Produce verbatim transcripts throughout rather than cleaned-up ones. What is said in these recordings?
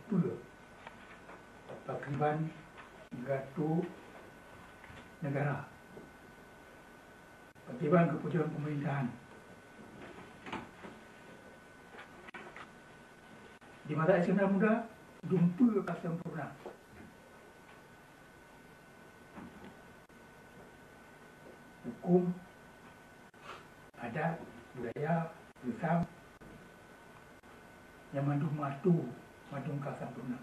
peue pakriban geuatoe neugara, pakriban geupeujeuet peumerintahan. Di masa Iskandar Muda, dumpeue ka sempurna. Huköm, adat, budaya, reusam, nyang mandum meuratu, mandum ka sempurna.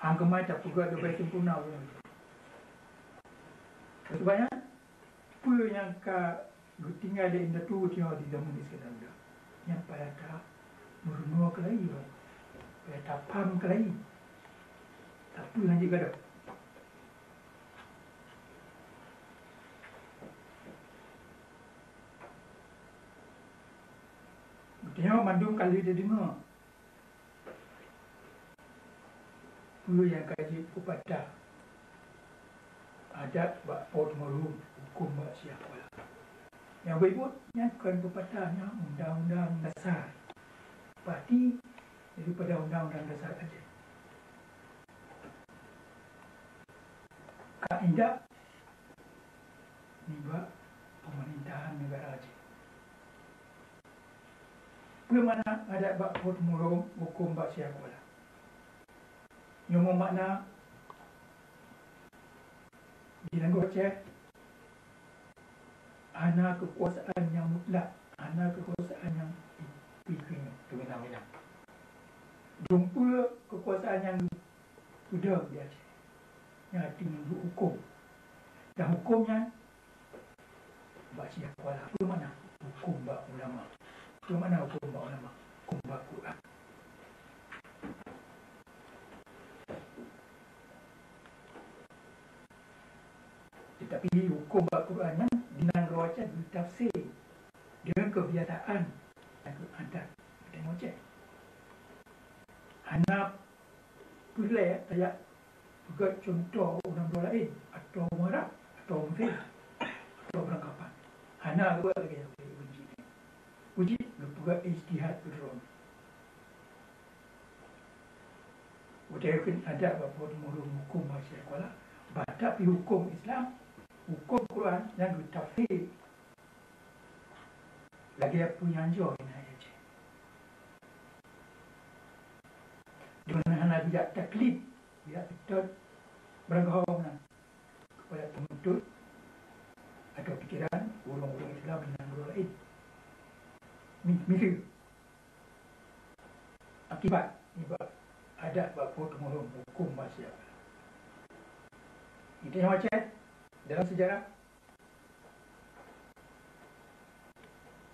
Angkeumai tapeugah leubeh sempurna ulôn. Seubab nyan, peue nyang ka geutinggai lé indatu geutanyoe di zaman Iskandar Muda, nyan payah tameurunoe keulayi, payah tapham keulayi. Tapi hana jeuet gadôh. Geutanyoe mandum ka lheueh tadeungoe peue nyang ka jeuet peupatah, adat bak po teumurun, huköm bak syiah kuala. Nyang beuibuet nyan kon peupatah, nyan undang-undang dasar. Pati daripada undang-undang dasar Aceh. Ka indak nibak peumerintahan neugara jih. Peue makna adat bak po teumurun, huköm bak syiah kuala? Nyoe meumakna di nanggroe Aceh hana keukuasaan nyang mutlak, hana keukuasaan nyang ipeue-ipeue nyoe, teuminam-minam. Dumpeue keukuasaan nyang peudong di Aceh, nyang arti nyan huköm. Dan huköm nyan bak syiah kuala. Peue makna huköm bak ulama? Peue makna huköm bak ulama? Huköm bak Quran. Tetapi huköm bak Quran nyan di nanggroe Aceh geutafsir deungon keubiasaan dan adat geutanyoe Aceh. Hana peureulée tajak peugét cuntoh u nanggroe laén, atawa u Arab, atawa u Mesir, atawa barangkapan. Hana geubuet lagée nyan, uji. Uji geupeugét ijtihad keudroe. Watée kheun adat bak po teumurun, huköm bak syiah kuala, bah tapi huköm Islam, huköm Quran nyang geutafsir lagée peue nyang jroh inan Aceh. Di mana hana bijak taklid, bijak seutôt barangkaho meunan keupada peununtut atau pikiran ureuëng-ureuëng Islam di nanggroe laén. Mi-, miseue akibat nibak adat bak po teumurun, huköm bak syiah kuala. Geutanyoe Aceh dalam sejarah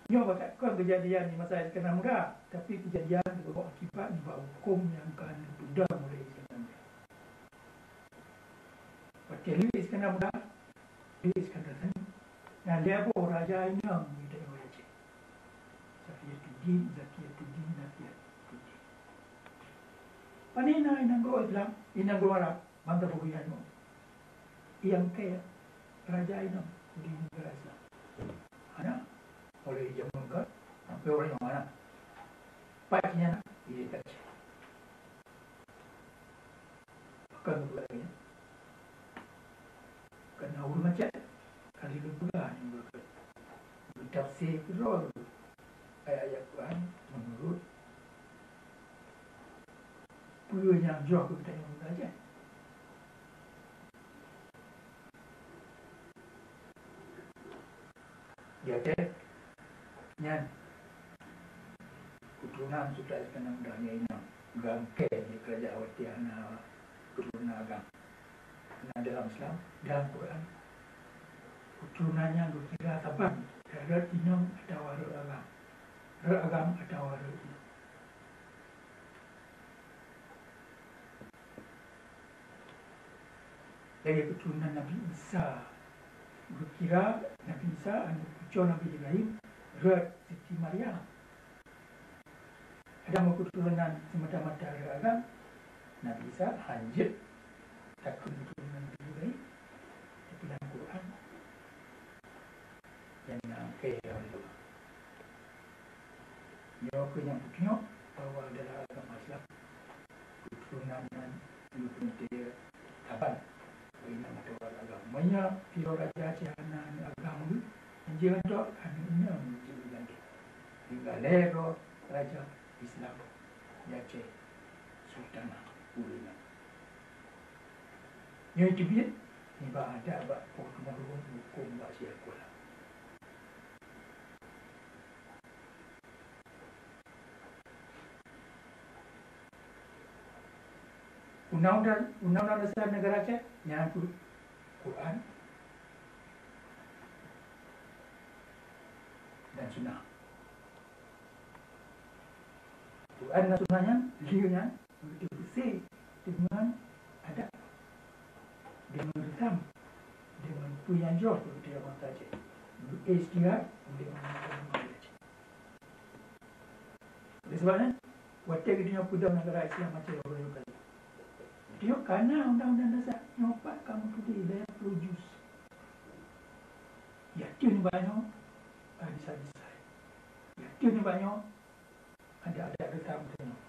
nyoe bah kon keujadian di masa Iskandar Muda, tapi keujadian nibak akibat nibak huköm nyang ka neupeudong oleh Iskandar Muda. Watée lheueh Iskandar Muda, lheueh Iskandar Sani, na lhée boh raja inong di daerah Aceh. Safiyatuddin, Zakiyatuddin, Nafiyatuddin. Pane na inong nanggroe Islam, inong nanggroe Arab, bansa Bubuya nyoe nyang keu raja inong di neugara Islam? Hana, mulai jameun ka sampai uroe nyoe hana. Pat nyan na, di Aceh. Pakon geupeugah lagée nyan? Kareuna ureuëng Aceh ka lheueh lôn peugah nyoe, geutafsir keudroe ayat-ayat Quran meunurot peue nyang jroh keu geutanyoe ureuëng Aceh. Di Aceh nyan, keuturonan Sultan Iskandar Muda nyan inong geurangkée di keurajeuen watée hana keuturonan agam. Karena dalam Islam, dalam Quran, keuturonan nyan geukira saban rot inong atawa rot agam. Rot agam atawa rot inong. Lagée keuturonan Nabi Isa, geukira Nabi Isa aneuëk cucoe Nabi Ibrahim rot Siti Maryam. Adapun keuturonan semata-mata rot agam, Nabi Isa hanjeuet takheun keuturonan Nabi Ibrahim. Tapi lam Quran, nyang na angkée lom. Nyoe keuh nyang peutunyok bahwa dalam agama Islam Teuntèe saban. Inong atau agam. Meunyoe sidroe raja Aceh hana aneuk agam geuh, jeuet dok aneuk inong jeuet geuh. Tinggai lhèe droe raja Islam di Aceh, Sultanah Puri nyan. Nyoe teubiet nibak adat bak Po teumalu hukôm bak siat kuala. Undang-undang, undang-undang dasar negara Aceh nyan keuh Quran dan Sunnah. Quran dan Sunnah nyan, lheueh nyan, beuteupeusé deungon adat, deungon reusam, deungon peue nyang jroh keu geutanyoe bansa Aceh. Ijtihad, deungon Oleh sebab nyan, watèe geutanyoe peudong negara Islam Aceh uroe nyoe kali, geutanyoe ka na undang-undang dasar nyoe pat ka meutuléh lhèe ploh juz. Yakin nibak nyoe, hadis-hadis sahih. Yakin nibak nyoe, adat-adat reusam geutanyoe.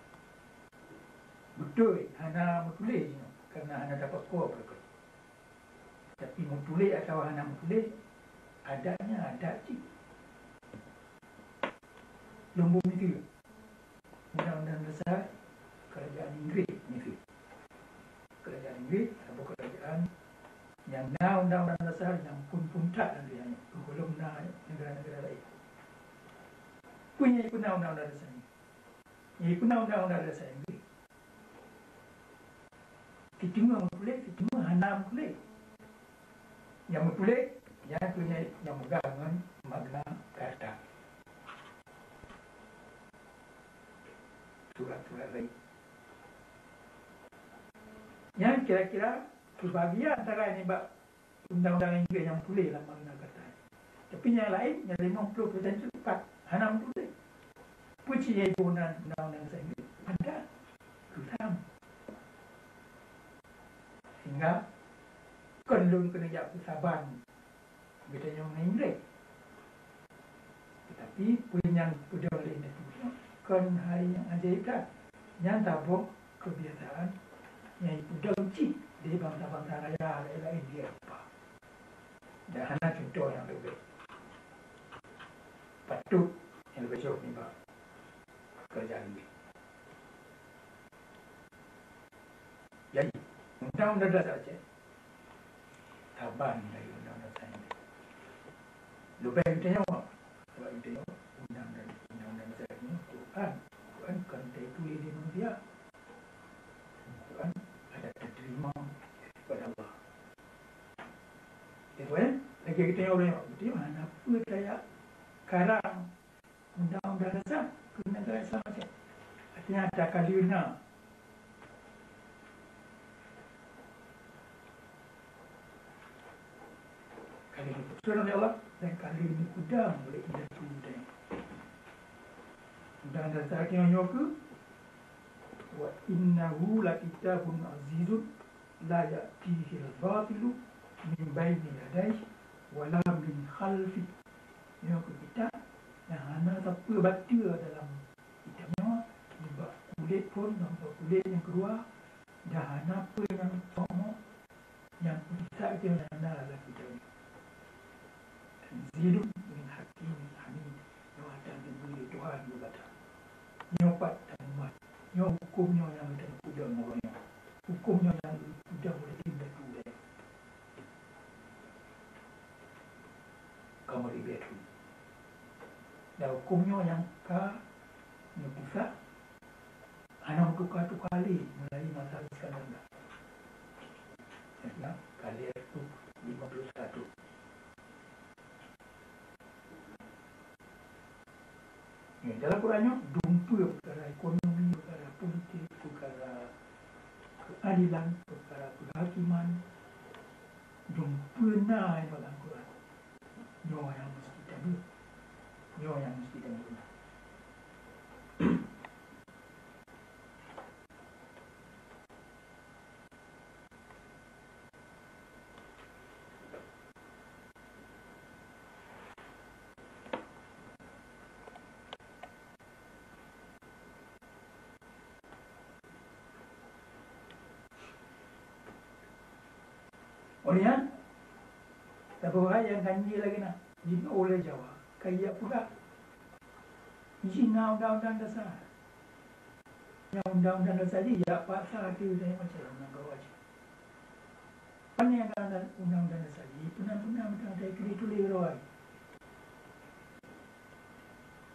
Beutôi, hana meutuléh jinoe, kareuna hana tapeukoh beutôi. Tapi meutuléh atawa hana meutuléh, adat nyan adat cit. Lôn beumiseue, undang-undang dasar kerajaan Inggris miseue. Kerajaan Inggris saboh kerajaan nyang na undang-undang dasar nyang phôn-phôn that lam dunia nyoe, gohlom na negara-negara laén. Peue nyang jipeuna undang-undang dasar nyoe? Nyang jipeuna undang-undang dasar Inggris, siteungoh meutuléh, siteungoh hana meutuléh. Nyang meutuléh, nyan keuh nyang, nyang meugah ngon Magna Carta. Surat-surat laén. Nyan kira-kira seubagian sagai nibak undang-undang Inggris nyang meutuléh lam Magna Carta. Tapi nyang laén, nyang limong ploh persen teuk pat hana meutuléh. Peue cit nyang jiboh nan undang-undang Inggris? Adat, reusam. Sehingga kon lôn keuneuk jak peusaban geutanyoe ngon Inggris. Teutapi peue nyang peudong lé indatu nyoe kon hai nyang ajaéb that. Nyan saboh keubiasaan nyang jipeudong cit lé bansa-bansa raya laén-laén di Eropa. Dan hana cuntoh nyang leubeh patôt nyang leubeh jroh nibak keurajaan Inggris. Jadi, undang-undang dasar Aceh saban dari undang-undang dasar Inggris. Leubeh geutanyoe, sebab geutanyoe undang-undang, undang-undang dasar nyoe Quran. Quran kon teutuléh lé manusia. Quran ada diterima daripada Allah. Ya, tuan, lagèe geutanyoe ureueng, geutanyoe hana peue tajak karang undang-undang dasar keu negara Islam Aceh. Artinya, ata ka lheueh na, ka lheueh geupeugah oleh Allah dan ka lheueh geupeugah oleh indatu geutanyoe. Undang-undang dasar nyoe keuh, "Wa innahu lakitabun azizun, la ya'tihil batilu min baini yadayhi wa la min khalfih." Nyoe keuh kitab nyang hana sapeue bateu dalam kitab nyoe, nibak kulét phôn sampoe kulét nyang keudua, dan hana peue nyang somok nyang peugisa geutanyoe nyang na lam kitab nyoe. Tanzilun min hakimin hamid. Nyoe hana geubri lé Tuhan keu gata. Nyoe pat tangguman. Nyoe hukôm nyoe nyang geutanyoe peudong uroe nyoe. Hukôm nyoe nyang geupeudong ulèe indatu geutanyoe. Kamoe leubeh that. Dan hukôm nyoe nyang ka neupeugah hana meutuka-tuka lé mulai masa Iskandar. Ka lhèe reutôh lima puluh satu. Nyoe, dalam Quran nyoe dumpeue peukara ekonomi, peukara politik, peukara keuadilan, peukara keuhakiman, dumpeue na nyoe lam Quran. Nyoe nyang meusti tabeuet. Nyoe nyang meusti tabeuet. Óh lheueh nyan, saboh hai nyang ka jih lagée na, jinoe lé Jawa, ka ijak peugah. Jih na undang-undang dasar. Nyang undang-undang dasar jih ijak paksa ateueh tanyoe macam undang-undang Aceh. Pane undang-undang dasar jih, peuna-peuna mantong teukeudi tuléh droe.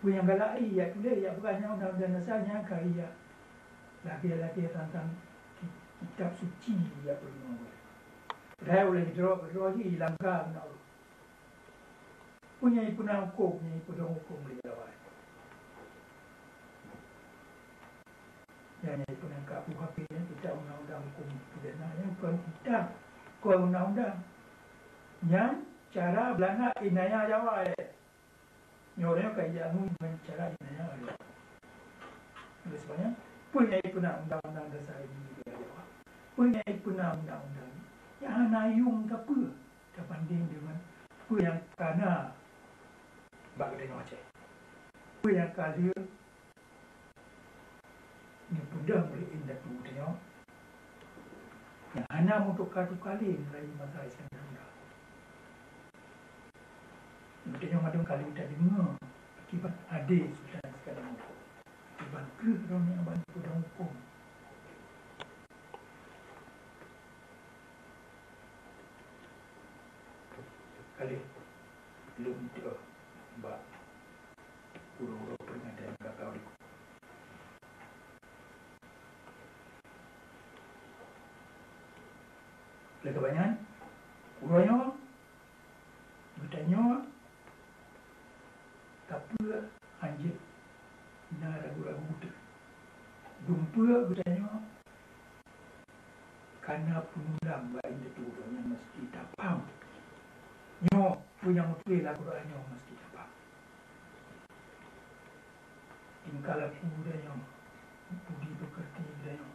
Peue nyang galak ijak tuléh, ijak peugah nyang undang-undang dasar nyang ka ijak lagée-lagée tantang ki-, kitab suci ijak peurunoe. Padahai uleh droe keudroe jih ilangga meunan. Peue nyang ipeuna hukôm, nyang ipeudong hukôm lé Jawa. Nyang, nyang ipeuna ka U H P nyan kitab undang-undang hukôm pidana nyan kon kitab, kon undang-undang. Nyan cara Beulanda inaya Jawa, eh. Nyoe ureuëng ka ijak ngon cara inaya Jawa. Oleh sebab nyan, peue nyang ipeuna undang-undang dasar ini di Jawa? Peue nyang ipeuna undang-undang? Nyang hana yuem sapeue tabandeng deungon peue nyang ka na bak geutanyoe Aceh. Peue nyang ka lheueh neupeudong lé indatu geutanyoe nyang hana meutuka-tuka lé meulayeue masa Iskandar Muda. Geutanyoe mandum ka lheueh tadeungoe akibat adé Sultan Iskandar Muda. Kiban kreueh droeneuh ban peudong hukôm. Ka lheueh lôn tutoe bak uroe-uroe peuringatan ka ka likot. Lé kebanyan, uroe nyoe geutanyoe tapeue hanjeuet na ragu-ragu teuh. Dumpeue geutanyoe kana peunundang bak indatu nyan meuseuti tapaham. Nyoe peue nyang beutôi lam Quran nyoe meuseuti tapaham. Tingkah laku geutanyoe, budi peukeurti geutanyoe,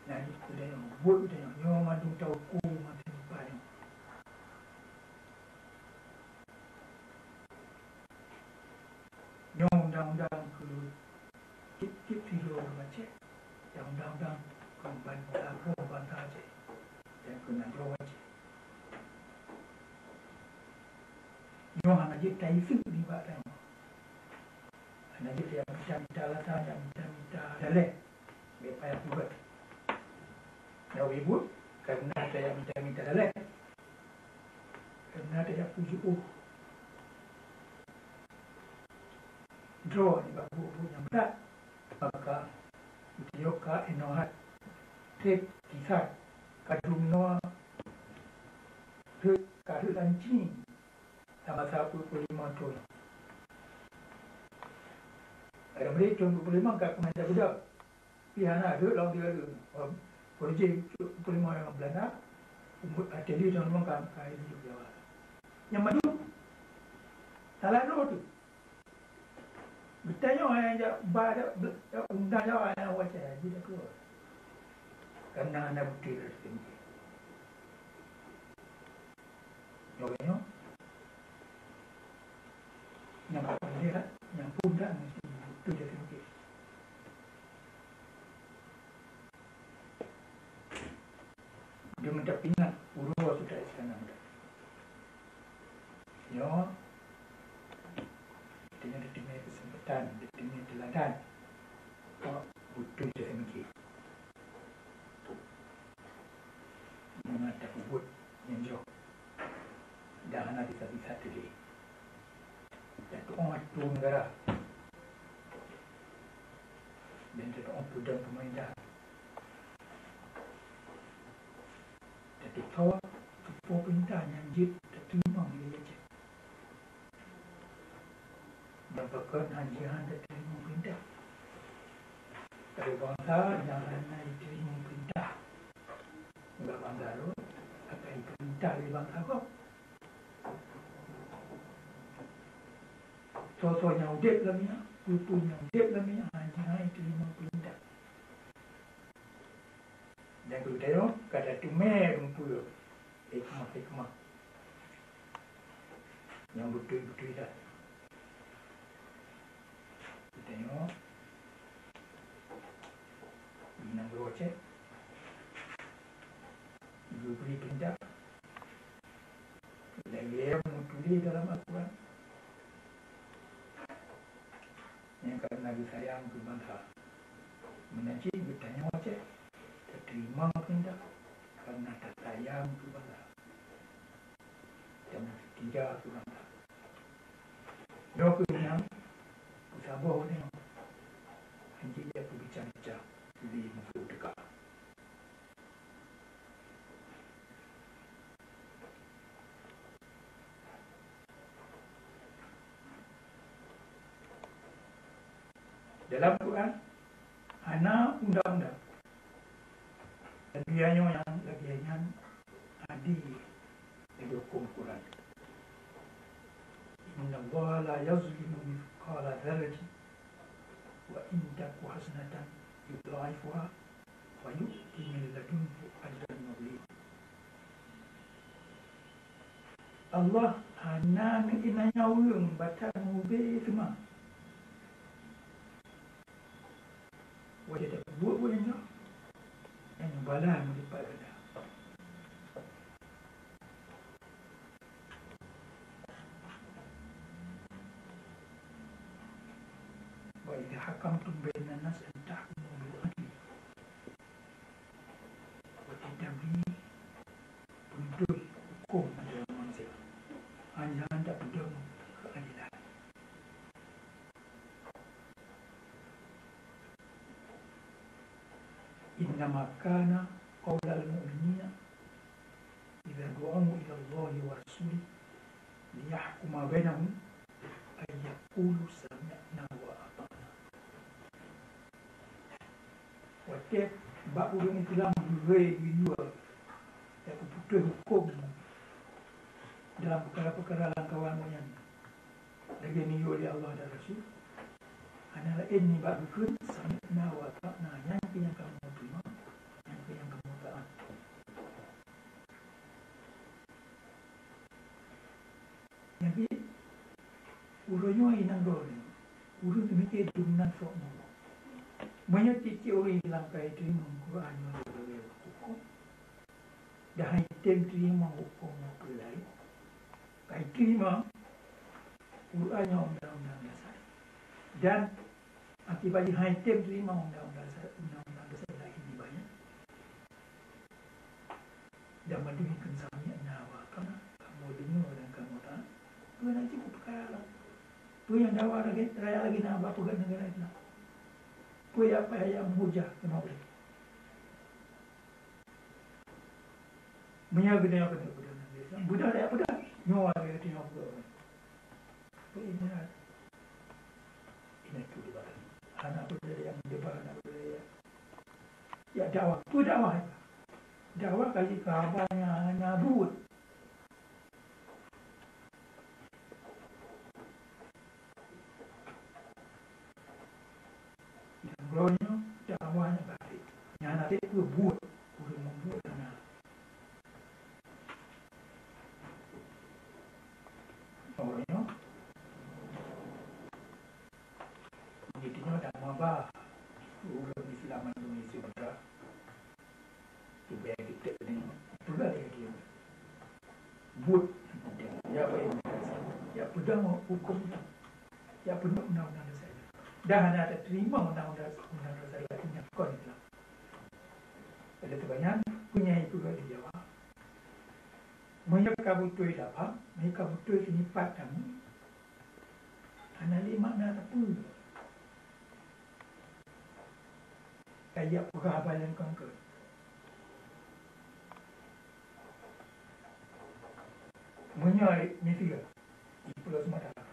lanjut geutanyoe, buet geutanyoe, nyoe mandum tauko masa depan nyoe. Nyoe undang-undang keu tieb-tieb sidroe ureuëng Aceh, dan undang-undang keu ban-, bansa Aceh, dan keu nanggroe Aceh. Nyoe hana jeuet taiseuek nibak tanyoe. Hana jeuet tajak mita-mita lata, tajak mita-mita daleh. Bék payah peubuet. Nyoe ibu, karena tajak mita-mita daleh. Karena tajak pujoe. Droe nibak buet-buet nyang brat. Maka, geutanyoe ka inoe that. Treb kisat, ka dumnoe, rhot, ka rhot lam cini. Sama sa peuet puluh lima thon. Ada beri thon peuet puluh lima ka keumeung jaga. Pih hana rhot lom dia tu. Projek peuet puluh lima nyang Belanda, umur ateli thon lima ka, ka hidup Jawa. Nyang madu, salah droe tu. Geutanyoe nyang jak ba dak, dak undang Jawa nyang awai cahya jih dak keuluwa. Karena hana beutôi dak teumikir. Nyoe nyoe. Nyang ka pandai dak, nyang phon dak meusti beutôi dak teumikir. Deungon tapeuingat uroe Sultan Iskandar Muda. Nyoe, geutanyoe tateumé keuseumpatan, tateumé teuladan. Beutôi tateumé. Meunan tapeubuet nyang jroh. Dan hana sisa-sisa teuh lé. Tatu'oh atu neugara. Dan tatu'oh peudong peumeurintah. Tatu'oh tutoe peurintah nyang jeuet tateurimong lé Aceh. Dan pakon hana jihan tateurimong peurintah. Tapi bansa nyang hana jiteurimong peurintah. Bak bansa lôn, akan jipeurintah lé bansa gob. Soe-soe nyang udeb lam nyoe, peue-peue nyang udeb lam nyoe, hana jihai teurimong peurintah. Dan geutanyoe ka tateumé rumpue hikmah-hikmah nyang beutôi-beutôi that. Geutanyoe di nanggroe Aceh, di geubri peurintah lagèe meutuléh dalam Al-Quran. Nyang karena geusayang keu bansa. Meunan cit geutanyoe Aceh, tateurimong peurintah karena tasayang keu bansa. Dan seutia keu bansa. Nyoe keuh nyang peusaboh ureueng hanjeuet jak peubica-bica lé musoh teuka. Dalam Quran hana undang-undang. Dan donya nyoe nyang lagèe nyan adé lagèe hukôm Quran. Innallaha la yazlimu mithqala dzarratin wa in taku hasanatan yudha'ifha wa yu'ti min ladunhu ajran 'azima. Allah hana neuinanya ureueng bak that meuubé teuma. Watèe tapeubuet buet nyang jroh, nyan bala meulipat ganda. Wa idza hakamtum bainan nas an tahkumu bil adl. Watèe tabri peuntôi hukôm antara manusia, hana tapeudong keuadilan. Innama kana qaulal mu'minina idza du'u ila Allahi wa rasulihi liyahkuma bainahum an yaqulu sami'na wa ata'na. Watèe bak ureueng Islam geuhôi geuyue nyang geupeutôi hukôm dalam peukara-peukara lam kawan nyan, lagèe neuyue lé Allah dan Rasul, hana laén nibak geukheun sami'na wa ata'na, nyan keuh nyang kamoe teurimong, nyan keuh nyang kamoe taát. Nyan keuh, uroe nyoe inong droeneuh, ureueng teumikir dum nan sok nyoe. Meunyoe tiep-tiep ureueng Islam ka jiteurimong Quran nyoe lagèe hukôm, dan han jitem teurimong hukôm nyang keu laén, ka jiteurimong Quran nyoe undang-undang dasar. Dan akibat jih han jitem teurimong undang-undang dasar, undang-undang dasar laén di banyak. Dan mandum nyang kheun sami'na wa ata'na, kamoe deungoe dan kamoe taát. Peue na cit peukara lom? Peue nyang dawa lagèe, raya lagèe na bak peugöt neugara Islam? Peue nyang payah jak meuhujah keunoe? Meunyoe geutanyoe keuneuk peudong neugara Islam, beudôh jak peudong. Nyoe lagèe geutanyoe peugöt. Peue ingat? Ingat keu debat. Hana peudong jak debat, hana peudong jak Ya, dakwah. Peue dakwah? Dakwah ka jeuet keu haba nyang hana buet. Nyang uroe nyoe dakwah nyang ka trép. Nyang hana trép peue buet. Ureueng mubuet hana. Uroe nyoe, geutanyoe dan maba ureueng Islam mandum di Sumatera, supaya kita ni peugah lagèe dia. Buet, ya, baik, ya, peudong hukôm, ya, peudong undang-undang dasar. Dah hana teurimong undang-undang, undang-undang dasar laén nyang kon Islam. Oleh sebab nyan, peue nyang ipeugah di Jawa, meunyoe ka beutôi laba, meunyoe ka beutôi sinifat kamoe, hana lé makna sapeue. Ka jak peugah haba nyang kon-kon. Meunyoe miseue, di Pulo Sumatera,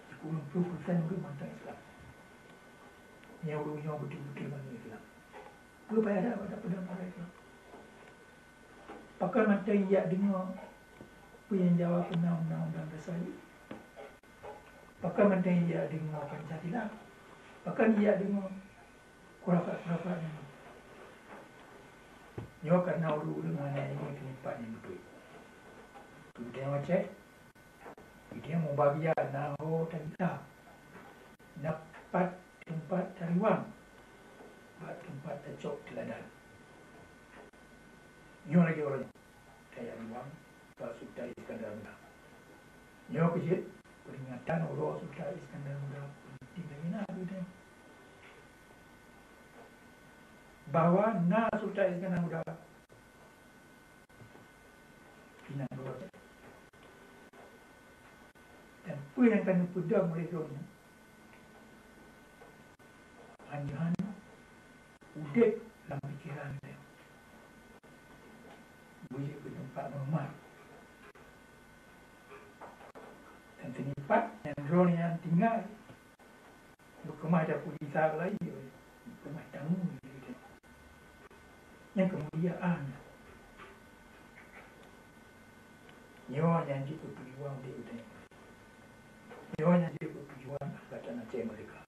Sikureueng ploh persen ureueng mantong Islam. Nyang ureueng nyoe beutôi-beutôi mandum Islam. Peue payah that bak peudong para Islam? Pakon mantong jak deungoe peue nyang jaweueb keunan undang-undang dasar jih? Pakon mantong jak deungoe Pancasila? Pakon jak deungoe khurafat-khurafat nyan? Nyoe karena ureueng-ureueng hana ilmu sinifat nyang beutôi. Keu geutanyoe Aceh, geutanyoe mubagia na ho tabiat, na pat teumpat tariwang, bak teumpat tacok teuladan. Nyoe lagèe uroe nyoe tariwang bak Sultan Iskandar Muda. Nyoe keuh jeuet peuringatan uroe Sultan Iskandar Muda, peunteng lagèe na, bahwa na Sultan Iskandar Muda, Inan geuh. Dan peue nyang ka neupeudong lé droeneuh, hana udeb lam pikeran geutanyoe. Beujeuet keu teumpat horeumat. Dan teumpat nyang droeneuh nyan tinggai. Beukeumah dapur gisa laén, beukeumah tamu. Nyang keumuliaan nyoe nyang jeuet keu tujuan udeb geutanyoe. Nyoe nyang jeuet keu tujuan Angkatan Aceh Merdeka.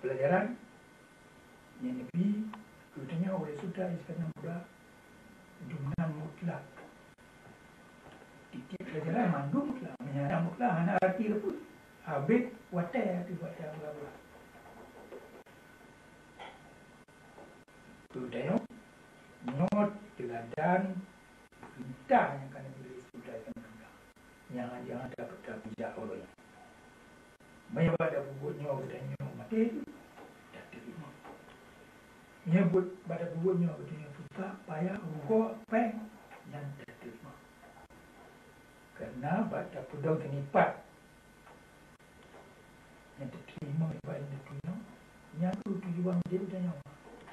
Peulajaran nyang neubi keu geutanyoe oleh Sultan Iskandar Muda dumnan mutlak. Tiep-tiep peulajaran mandum mutlak. Meunyoe hana mutlak, hana arti leupah. Habéh watèe, habéh watèe, habéh watèe. Keu geutanyoe, nyoe teuladan peurintah nyang ka neubi lé Sultan Iskandar Muda. Nyang hana, hana dapat tapeujak uroe nyoe. Meunyoe bak tapeubuet nyoe geutanyoe maté, tateurimong. Meunyoe buet bak tapeubuet nyoe geutanyoe susah, payah, rugoe, péng, nyan tateurimong. Kareuna bak tapeudong teumpat nyang tateurimong bak indatu nyoe, nyan keuh tujuan udeb geutanyoe.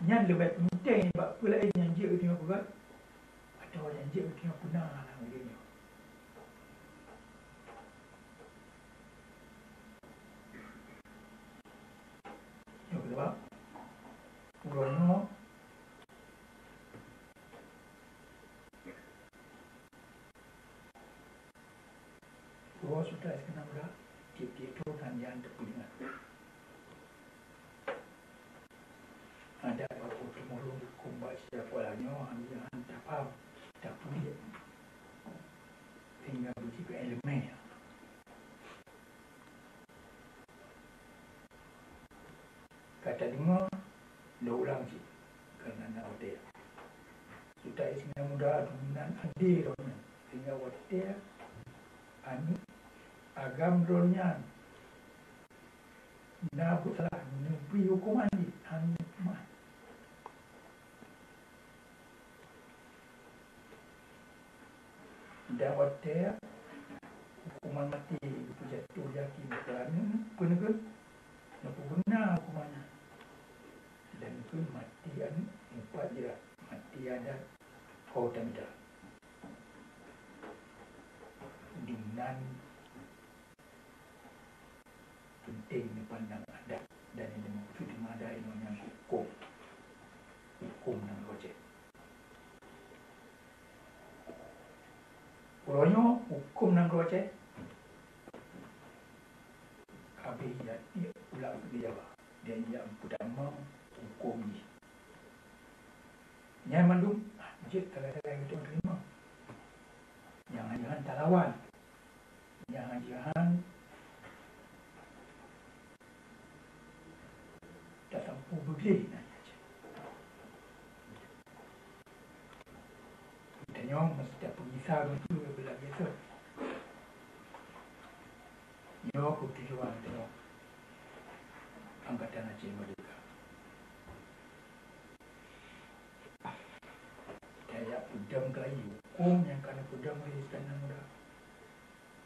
Nyan leubeh peunteng nibak peue laén nyang jeuet geutanyoe peugah, atawa nyang jeuet geutanyoe peuna lam udeb nyoe. Nyoe keudua, uroe nyoe, uroe Sultan Iskandar Muda, tiep-tiep thon han jeuet tapeuingat. Adat bak ureueng teumurun, hukôm bak siapa nyoe han jeuet tapaham, tapeugét, sehingga beujeuet keu ileumèe. Ka tadeungoe lôn ulang cit, kareuna na watèe. Sultan Iskandar Muda dumnan adé droeneuh, sehingga watèe aneuk agam droeneuh nyan na buet salah, neubri huköman jih, hana meu'ah. Dan watèe huköman maté geupeujatoh di akhé, keu aneuk peuneugöt, neupeubeuna huköman nyan. Dan keu maté aneuk, meupat jeuet maté adat ho tamita. Dumnan peunteng neupandang adat dan nyang dimaksud teuma adat inoe nyan hukôm. Hukôm nanggroe Aceh. Uroe nyoe hukôm nanggroe Aceh ka abéh jak tiek u Jawa dan jak peutamong hukôm jih. Nyan mandum jeuet sagai-sagai geutanyoe teurimong. Nyang hana talawan. Nyang jihan tatampu beugléh na. Tanyoe meusti tapeugisa beutôi beulagèe sot. Nyoe keuh tujuan tanyoe Angkatan Aceh Merdeka. Tajak peudong keu laju hukôm nyang ka neupeudong lé Iskandar Muda.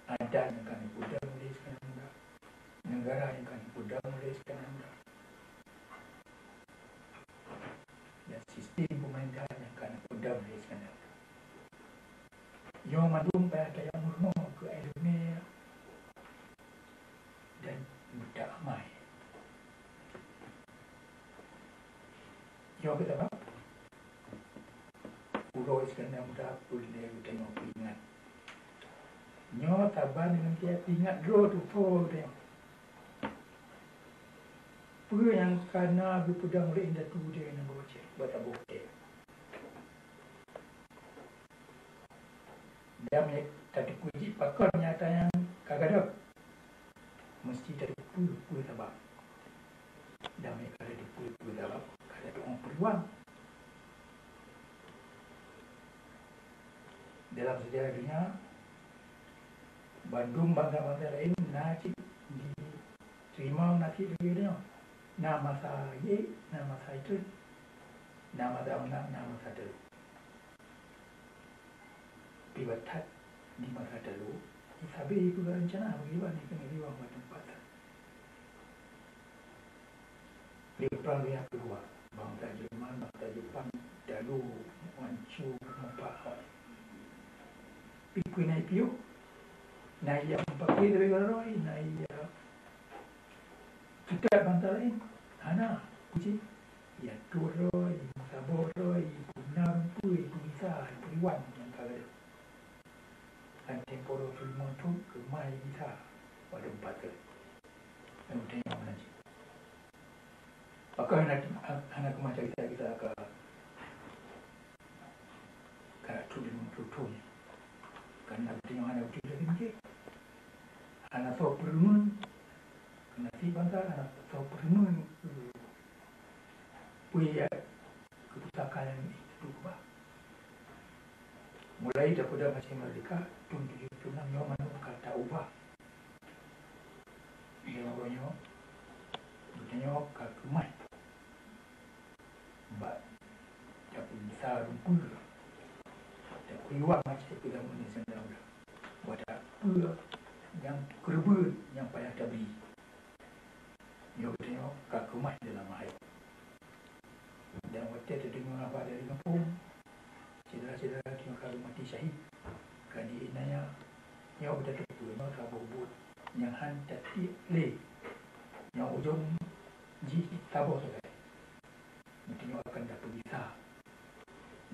Adat nyang ka neupeudong lé Iskandar Muda, neugara nyang ka neupeudong lé Iskandar Muda, dan sistem peumeurintah nyang ka neupeudong lé Iskandar Muda. Nyoe mandum payah tajak meurunoe keu ileumèe dan meutamah. Nyoe keuh sabab uroe Iskandar Muda peureulèe geutanyoe peuingat. Nyoe saban deungon tiep ingat droe tutoe geutanyoe. Peue nyang ka na geupeudong lé indatu geutanyoe nanggroe Aceh bak saboh watèe. Dan meunyoe tateupeue jih pakon nyata nyang ka gadôh, meuseuti tateupeue peue sabab. Dan meunyoe ka tateupeue peue sabab, ka tatu'oh peuluang. Dalam sejarah dunia, bandum bansa-bansa laén na cit jiteurimong nasib lagèe nyoe. Na masa jih, na masa jiteuh, na masa meunan, na masa teuh. Pibat that di masa teuh, sabé peugah reuncana bagi ban keuneuk riwang bak teumpat. Di Perang Dunia Kedua, bansa Jerman, bansa Jepang, dalu mancu meupat. Pi keu na piôh, na iya meupaké dari baroi, na iya teutab bansa laén. Hana, kuci. Iya tuh roi, meusaboh roi, puna rumpui, peugisa, peuriwan nyang ka gadôh. Kan tempo dua puluh lima thon keumah gisa pada empat kali. Lalu tanya mana cik. Pakon hana, hana keumah gisa-gisa ka, ka tujuh lima puluh thon. Kan nak tanya hana betul lagi mungkin. Hana soe peureumeun, keunan si bansa hana soe peureumeun. Peue ya keu pusaka nyang jih teutuek ubah. Mulai daripada Aceh Merdeka, thon tujoh puluh enam nyoe mandum ka taubah. Nyoe, nyoe, geutanyoe ka keumah bak tapeugisa rumpue, tapeuriwan Aceh keu jameun nyang seuneuk. Bak tapeue nyang keureubeuen nyang payah tabri. Nyoe geutanyoe ka keumah dalam hai. Dan watèe teudeungoe haba dari gampông, syedara-syedara tanyoe ka geumati syahid, ka jiinaya, nyoe geutanyoe teupeue nyoe saboh buet nyang han tatiek lé, nyang ujong jih saboh sagai. Geutanyoe akan tapeugisa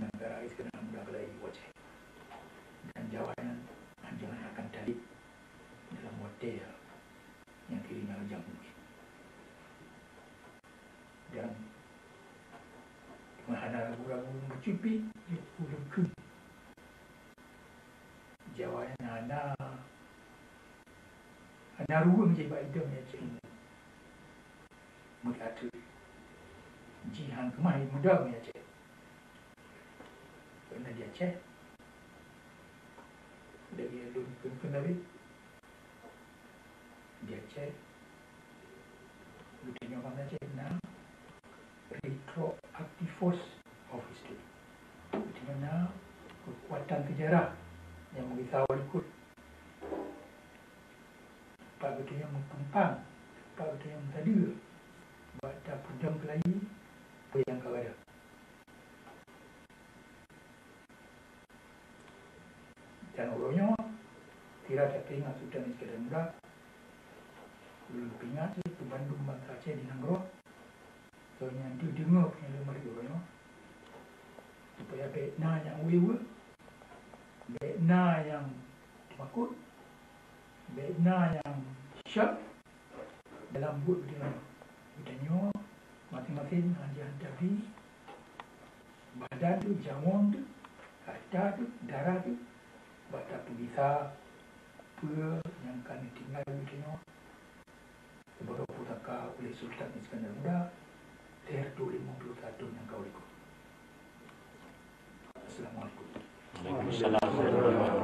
neugara Iskandar Muda keulai u Aceh. Dan Jawa nyan hanjeuet akan taleb dalam watèe nyang kiri nyang ujang mungkin. Dan teuma hana ragu-ragu meucupi, yue ulôn kheun. Jawa nyan hana, hana ruweueng jih bak idong Aceh. Meuateuk jih han keumah mudong Aceh. Karena di Aceh, dari lôn kheun-kheun tadi, di Aceh, geutanyoe bansa Aceh na retroactive force of history. Geutanyoe na keukuatan sejarah nyang meurisau likot. Pat geutanyoe meutumpang, pat geutanyoe meusadeue bak tapeudong keulayi peue nyang ka gadôh. Dan uroe nyoe, sira tapeuingat Sultan Iskandar Muda, ulôn peuingat keu bandum bansa Aceh di nanggroe, soe nyang teudeungoe peunyaleuem uroe nyoe, supaya bèk na nyang weue-weue, bèk na nyang teumakot, bèk na nyang syok, dalam buet geutanyoe. Geutanyoe maséng-maséng hana jihantabi badan teuh, jaweueng teuh, hareuta teuh, darah teuh, bak tapeugisa peue nyang ka neutinggai geutanyoe sibagoe pusaka ulèh Sultan Iskandar Muda, lhèe reutôh limong ploh tathon nyang ka u likot. Assalamualaikum. Waalaikumsalam.